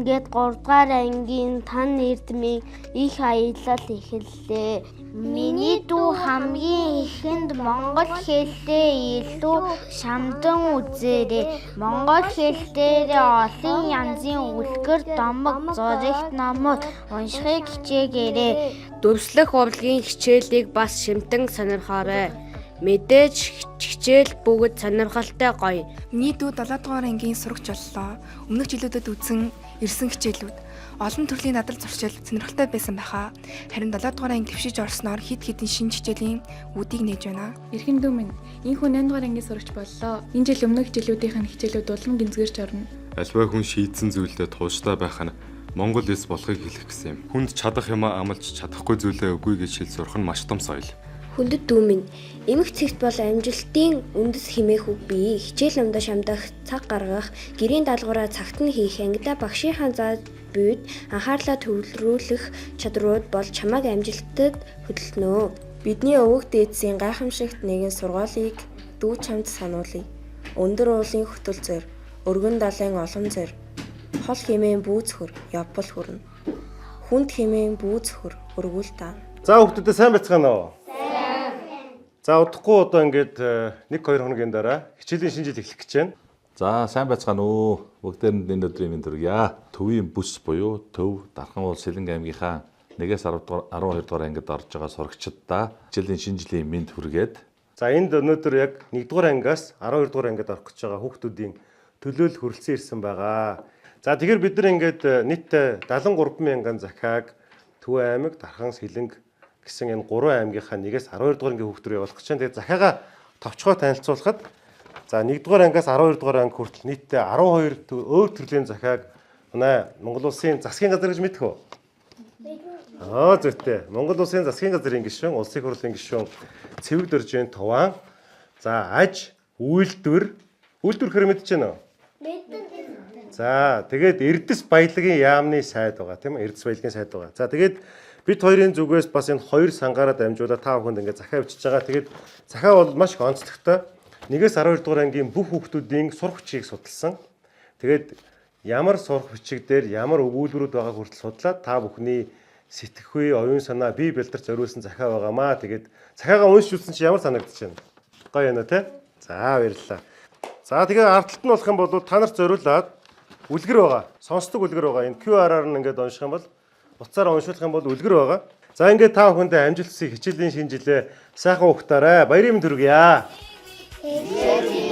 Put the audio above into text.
Ингээд 3 дугаар ангийн тан эрдмийн их аялал эхэллээ. Миний дүү хамгийн ихэнд монгол хэлээ илүү шамдан үзээрэй. Монгол хэл дээр олон янзын үлгэр домог, зурагт номууд уншихыг хичээгээрэй. Дүрслэх урлагийн хичээлийг бас шимтэн сонирхоорой. Мэдээж хичээл бүгд сонирхолтой гоё. Миний дүү 7 дугаар ангийн сурагч боллоо. Өмнөх жилүүдэд үзсэн ирсэн хичээлүүд олон төрлийн надрал зуршил сонирхолтой байсан байхаа. Харин 7 дугаар анги твшиж орсноор хэд хэдэн шинэ хичээлийн үүдийг нээж байна. Эрхэм дүү минь, энэхүү 8 дугаар ангийн сурагч боллоо. Энэ жил өмнөх жилүүдийнх нь хичээлүүд улам гинзгэрч орно. Альва хүн шийдсэн зүйлдээ тууштай байх нь Монгол улс болохыг хэлэх гэсэн юм. Хүнд чадах юмаа амлаж чадахгүй зүйлээ үгүй гэж хэл сурах нь маш том соёл. Хүндэт дүү минь, эмх цэгт бол амжилтын үндэс хэмээх үг бий. Хичээл номдоо шамдах, цаг гаргах, гэрийн даалгавраа цагт нь хийх, ангидаа багшийнхаа заа буйд анхаарлаа төвлөрүүлэх чадрууд бол чамайг амжилтад хөдөлнө. Бидний өвөг дээдсийн гайхамшигт нэгэн сургаалыг дүү чамд сануулъя. Өндөр уулын хөтөл зөр, өргөн далайн олон зөр, хол хэмээн бүүцхөр, явбал хүрнэ. Хүнд хэмээн бүүцхөр, өргөл таана. За хүүхдүүдээ, сайн байцгаана уу? За, удахгүй одоо ингээд 1 2 хоногийн дараа хичээлийн шинэ жил эхлэх гэж байна. За, сайн байцгаана уу? Бүгдээрэнд энэ өдрийн мэнд хүргье. Төвийн бүс буюу Төв, Дархан уул, Сэлэнгэ аймгийнхаа 1-ээс 10 дугаар, 12 дугаар ангид орж байгаа сурагчдаа хичээлийн шинэ жилийн мэнд хүргээд За, энд өнөөдөр яг 1 дугаар ангиас 12 дугаар ангид орох гэж байгаа хүүхдүүдийн төлөөлөл хүрэлцэн ирсэн байгаа. За, тэгэхээр бид нар ингээд нийт 73 мянган захиаг Төв аймаг, Дархан, Сэлэнг гэсэн энэ гурван аймгийнхаа 1-ээс 12 дугаар ангийн хүүхдүүд рүү явуулах гэж байна. Тэгээд захиагаа товчхой танилцуулахад, за, 1 дугаар ангиас 12 дугаар анги хүртэл нийтдээ 12 өөр төрлийн захиаг манай Монгол Улсын засгийн газар гэж мэдэх үү? Аа, зүйтэй. Монгол Улсын засгийн газрын гишүүн, Улсын хурлын гишүүн Цэвэг Доржийн Туваан, за, аж үйлдвэр, үйлдвэр гэхээр мэдэж байна уу? За, тэгээд Эрдэс баялагын яамны сайд байгаа, тийм ээ, Эрдэс баялагын сайд байгаа. За, тэгээд бид хоёрын зүгээс бас энэ хоёр сангаараа дамжуулаад та бүхэнд ингээд захиа бичиж байгаа. Тэгээд захиа бол маш их онцлогтой. 1-ээс 12 дугаар ангийн бүх хүүхдүүдийн сурах бичгийг судалсан. Тэгээд ямар сурах бичиг дээр ямар өгүүлбэрүүд байгааг хүртэл судлаад та бүхний сэтгэхүй, оюун санаа, бие бэлтэрч зориулсан захиа байгаамаа. Тэгээд захиагаа уншиж үзсэн чи ямар санагдаж байна? Гоё юм уу, те? За, баярлалаа. За, тэгээ ард талд нь болох юм бол та нарт зориулаад үлгэр байгаа. Сонсдог үлгэр байгаа. Энэ QR-аар нь ингээд унших юм бол, утсаараа уншуулах юм бол үлгэр байгаа. За, ингээд та бүхэндээ амжилт хүсье, хичээлийн шинэ жилээ сайхан угтаарай. Баярын мэнд хүргье. Хичээл